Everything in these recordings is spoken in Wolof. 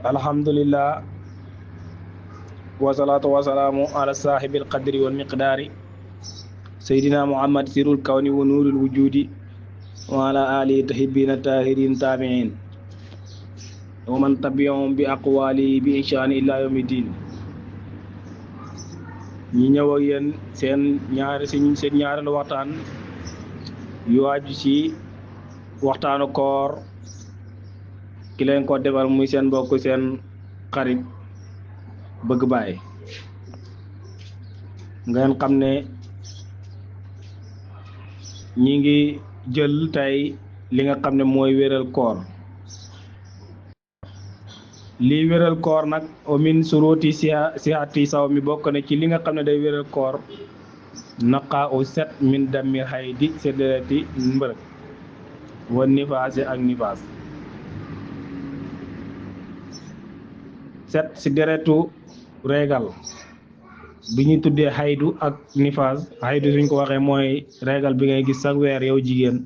alhamdulillah wasalaatu wasalaamu ala saahibil qadri wal miqdaari seydina muhammad sirul kawni wa nuuril wujudi wa ala alihi tahibbina tahirin tabiin wa man tabiahum bi aqwali bi inshaani illa yawmi din ñi ñëw ak yéen seen ñaareelu waxtaan yu aju ci waxtaanu koor ki leen ko defal muy seen mbokk seen xarit bëgg baay ngeen xam ne ñi ngi jël tey li nga xam ne mooy wéral koor lii wéral koor nag omin suruti sihati saw mi bokk na ci li nga xam ne day wéral koor naqa u set min dammi haydi seddereti mbërëg wa nifaasi ak nifaas set si deretu régal bi ñuy tuddee xaydu ak nifaas xaydu suñ ko waxee mooy régal bi ngay gis sax weer yow jigéen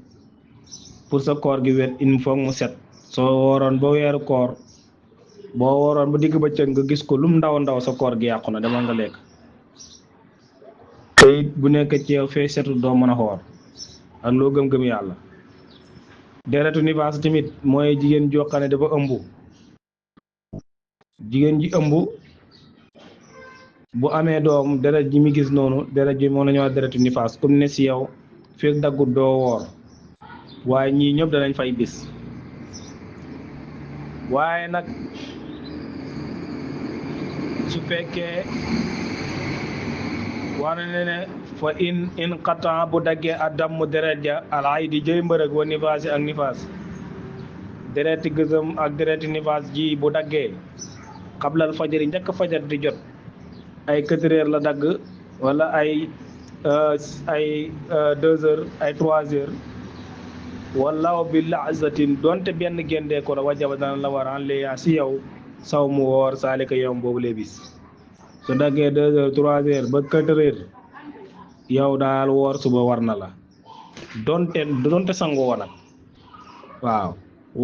pour sa koor gi wér il faut mu set soo wooroon ba weeru koor boo wooroon ba digg bëccëg nga gis ko lum ndaw ndaw sa koor gi yàqu na demal nga lekk te it bu nekk ci yow fee setul doo mën a xoor ak loo gëm-gëm yàlla deretu nifaas tamit mooy jigéen joo xam ne dafa ëmb jigéen ji ëmb bu amee doom deret ji mi gis noonu deret ji moo la ñu wax deretu nifaas comme ne si yow fekk daggut doo woor waaye ñii ñëpp danañ fay bis waaye nag su fekkee war na ne fa in qatan bu daggee adam deret ja alay di jëy mbërëg wa nifaasi ak nifaas dereti gësëm ak dereti nifaas ji bu daggee xablal fajari njëkk fajar di jot ay 4 heures la dagg wala ay 2 heures ay 3 heures wala bi laazatin donte benn gendee ko la wajaba dana la war an leya si yow saw mu woor saalika yow boobu lee bis su daggee 2 heures 3 heures ba 4 heures yow daal woor suba war na la donte sangoo nag waaw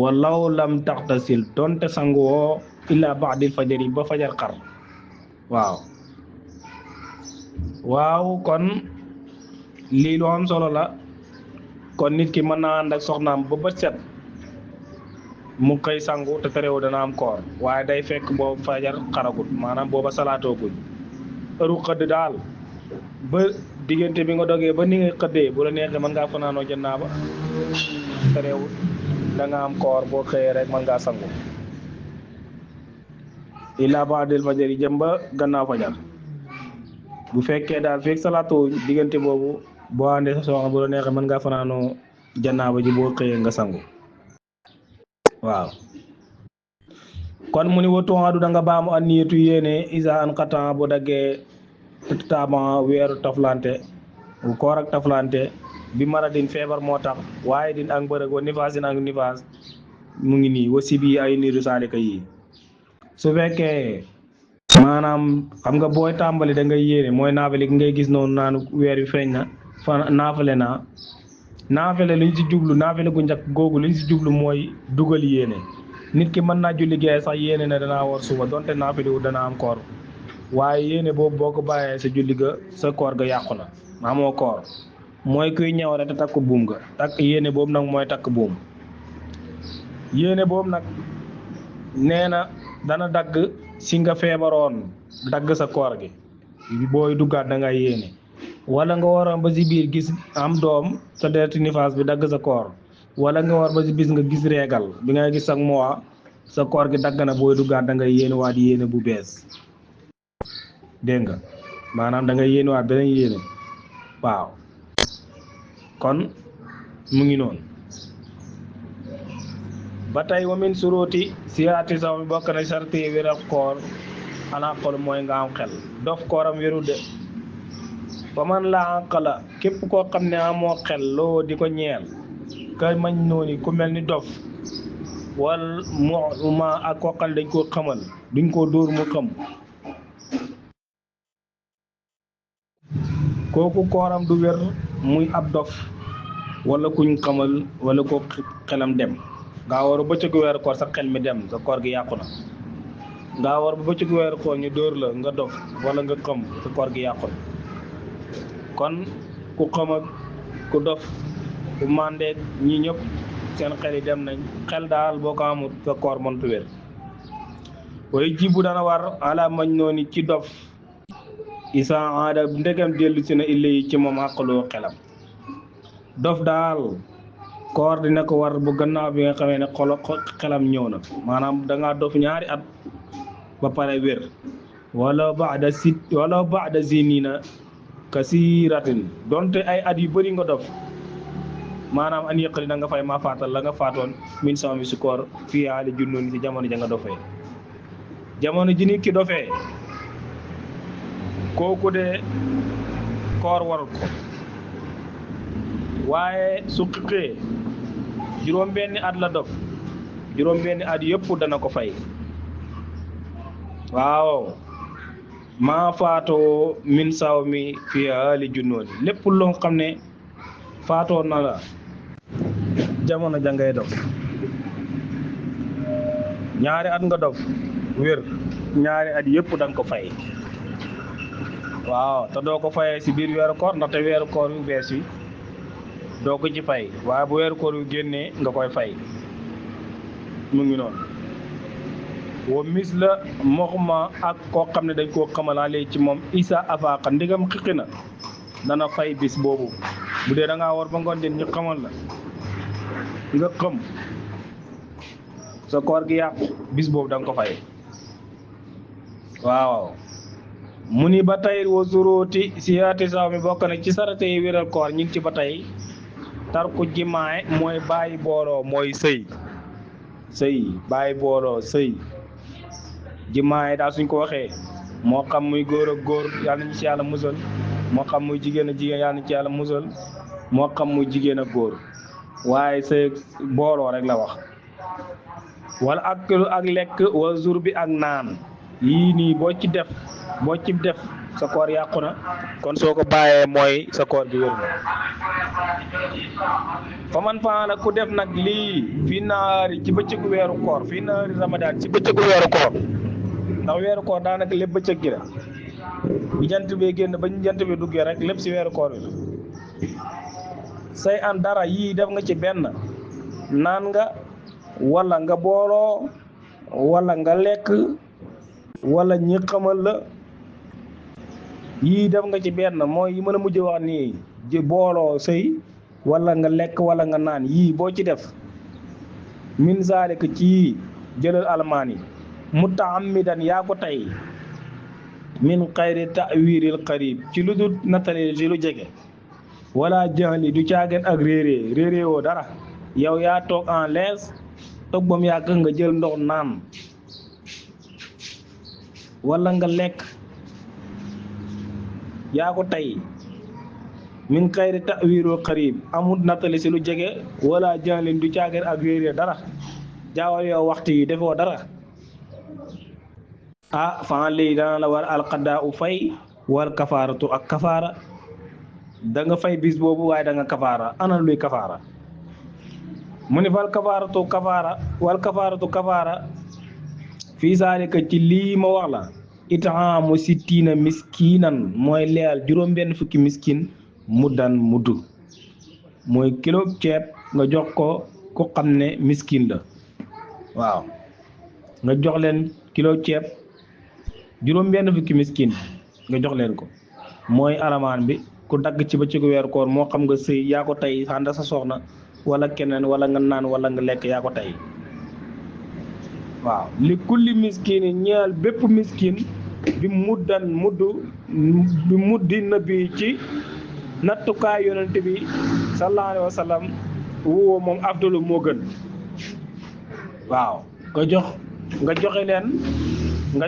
walaw lam taxtasil donte sangoo illa ba'dil fajari ba fajar xar waaw kon lii lu am solo la kon nit ki mën naa ànd ak soxnaam ba bët set mu xëy sangu te terewu dana am koor waaye day fekk boobu fajar xaragut maanaam booba salaatooguñ heure xëdd daal ba diggante bi nga dogee ba ni nga xëddee bu la neexee mën ngaa fanaanoo janaaba terewul da nga am koor boo xëyee rek mën ngaa sangu illa ba'dil fajari jëm ba gannaaw fajar bu fekkee daal fekk salaatu diggante boobu boo àndee sa soxna bu la neexee mën ngaa fanaanoo janaaba ji boo xëyee nga sangu waaw kon mu ni watuwaadu da nga baamu an niyatu yéene isa an xatan bu daggee taban weeru taflante bu koor ak taflante bi maradin feebar moo tax waaye din ak mbërëg wa nifaasin ak nifaas mu ngi nii wasi bi ay niru saalika yi su fekkee maanaam xam nga booy tàmbali da ngay yéene mooy naafale gi ngay gis noonu naan weer wi feeñ na fa naafale naa naafale luñ si jublu naafale gu njëkk googu luñ si jublu mooy dugal yéene nit ki mën naa julli gee sax yéene ne danaa war suba donte naafale wu dana am koor waaye yéene boobu boo ko bàyyee sa julli ga sa koor ga yàqu na amoo koor mooy kuy ñëw rek te takk buum ga takk yéene boobu nag mooy takk buum yéene boobu nag nee na dana dagg si nga feebaroon dagg sa koor gi booy duggaat da ngay yéene wala nga waroon ba si biir gis am doom sa dereti nifaas bi dagg sa koor wala nga war ba si bis nga gis régal bi ngay gis ak mois sa koor gi dagg na booy duggaat da ngay yéene waat yéene bu bees dégg nga maanaam da ngay yéene waat beneen yéene waaw kon mu ngi noonu ba tey wamin suróoti siyaati saw mi bokk na sarti wéral koor xanaa xol mooy nga am xel dof kooram wéru de fa man la ànqala képp koo xam ne amoo xel loo di ko ñeel kay mañ nooni ku mel ni dof wal ma ak koo xam ne dañ koo xamal duñ koo dóor mu xam kooku kooram du wér muy ab dof wala kuñ xamal wala ko xelam dem nga waru bëccëgu weeru koor sa xel mi dem sa koor gi yàqu na nga war ba ci weeru koor ñu dóor la nga dof wala nga xam sa koor gi yàqul kon ku xam ak ku dof ku mandeek ñi ñëpp seen xel yi dem nañ xel daal boo ko amul sa koor mëntu wér way jibu dana war ala mañ nooni ci dof isa aada ndegam dellu si na illa yi ci moom àqaloo xelam dof daal koor dina ko war bu gannaaw bi nga xamee ne xelam ñëw na maanaam dangaa dof ñaari at ba pare wér wala ba'da zinina kasiratin donte ay at yu bëri nga dof maanaam an yëqali na nga fay ma faatal la nga faatoon min sawmi si koor fii haali junnoon ci jamono ja nga dofee jamono ji nit ki dofee kooku de koor warul ko waaye su xiqee juróom-benni at la dof juróom-benni at yëpp dana ko fay waaw maa faatoo min sawmi fii haali junnoon lépp loo xam ne faatoo na la jamono ja ngay dof ñaari at nga dof wér ñaari at yëpp da nga ko fay waaw te doo ko fayee si biir weeru koor ndaxte weeru koor yu bees wi doo ko ci fay waaye bu weeru koor yu génnee nga koy fay mu ngi noonu wa mis la moxuma ak koo xam ne dañ koo xamalaale ci moom isa afaqa ndigam xiqi na dana fay bis boobu bu dee da ngaa war ba ngoon den ñu xamal la nga xam sa koor gi yàqu bis boobu da nga ko fay waaw mu ni ba tey wa zuruti siyaati saw mi bokk na ci sarate yi wéral koor ñu ngi ci ba tey tarku jimaay mooy bàyyi booloo mooy sëy bàyyi booloo sëy jimaay daal suñ ko waxee moo xam muy góor ak góor yàlla nañu ci yàlla musal moo xam muy jigéen ak jigéen yàlla nañu ci yàlla musal moo xam muy jigéen ak góor waaye sëy booloo rek la wax wala ak lekk wala jour bi ak naan yii nii boo ci def sa koor yàqu na kon soo ko bàyyee mooy sa koor gi wér na fa man faala ku def nag lii fii naari ci bëccëgu weeru koor fii naari ramadan ci bëccëgu weeru koor ndax weeru koor daanaka lépp bëccëg gi la bu jant bi génn ba jant bi duggee rek lépp si weeru koor bi la say an dara yii def nga ci benn naan nga wala nga booloo wala nga lekk wala ñi xamal la yii def nga ci benn mooy yi mën a mujj wax nii ji booloo sëy wala nga lekk wala nga naan yii boo ci def min zaalika ci yii jëlal almaan yi mutaammidan yaa ko tey min xayri ta'wiril qarib ci lu dul nattale ci lu jege wala jahli du caagen ak réerée woo dara yow yaa toog en l'aise toog ba mu yàgg nga jël ndox naan wala nga lekk yaa ko tey min xayri ta'wiril qarib amul nattale ci lu jege wala jahlin du caagen ak réerée dara jaawal yow waxtu yi defoo dara fan lii dana la war alqadaa u fay wal kafaaratu ak kafaara da nga fay bis boobu waaye da nga kafaara ana luy kafaara mu ni fal kafaaratu kafaara fii zaalika ci lii ma wax la it'aamu sittiina miskinan mooy leyal juróom-benn fukki miskin muddan muddu mooy kilo ceeb nga jox ko ku xam ne miskin la waaw nga jox leen kilo ceeb juróom-benn fukki miskin nga jox leen ko mooy alamaan bi ku dagg ci bëccëgu weeru koor moo xam nga sëy yaa ko tey ànd sa soxna wala keneen wala nga naan wala nga lekk yaa ko tey waaw li kulli miskin ñeel bépp miskin bi muddi nabi ci nattukaay yonent bi sallallahu alayhi wa sallam woo moom afdalu moo gën waaw nga jox leen nga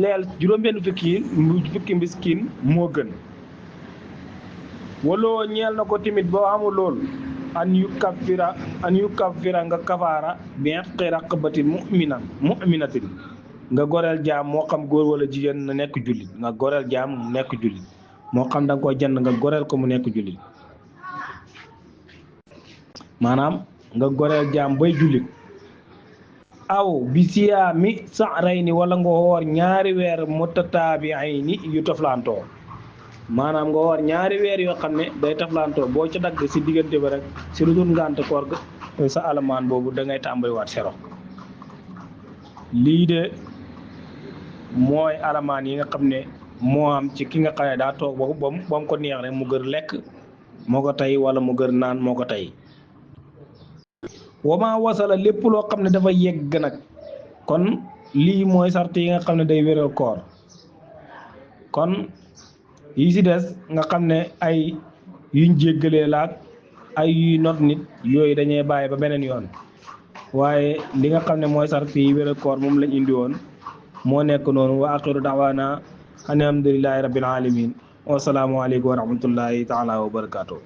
leel juróom-benn fukki miskin moo gën waloo ñeel na ko timit boo amul lool an yu kaffira nga kafaara bi itqi raqabatin mu'minatin nga goreel jaam moo xam góor wala jigéen na nekk jullit nga goreel jaam mu nekk jullit moo xam da nga ko jënd nga goreel ko mu nekk jullit maanaam nga goreel jaam bay jullit aw bi siyaami sahrayni wala nga woor ñaari weer mutataabi'ayni yu toflantoo maanaam nga woor ñaari weer yoo xam ne day toflantoo boo ca dagg si diggante ba rek si lu dul ngànt koor ga sa alamaan boobu da ngay tàmbaliwaat sero lii de mooy alamaan yi nga xam ne moo am ci ki nga xam ne daa toog ba mu ko neex rek mu gër lekk moo ko tey wala mu gër naan moo ko tey wama wasala lépp loo xam ne dafa yegg nag kon lii mooy sart yi nga xam ne day wéral koor kon yi si des nga xam ne ay yuñ jéggalee laak ay yuy not nit yooyu dañuy bàyyi ba beneen yoon waaye li nga xam ne mooy sart yi wéral koor moom lañ indi woon moo nekk noonu wa axiru da'waana alhamdulillahi rabbil alamin wa salaamu aleykum wa rahmatullahi taala wa barakatuh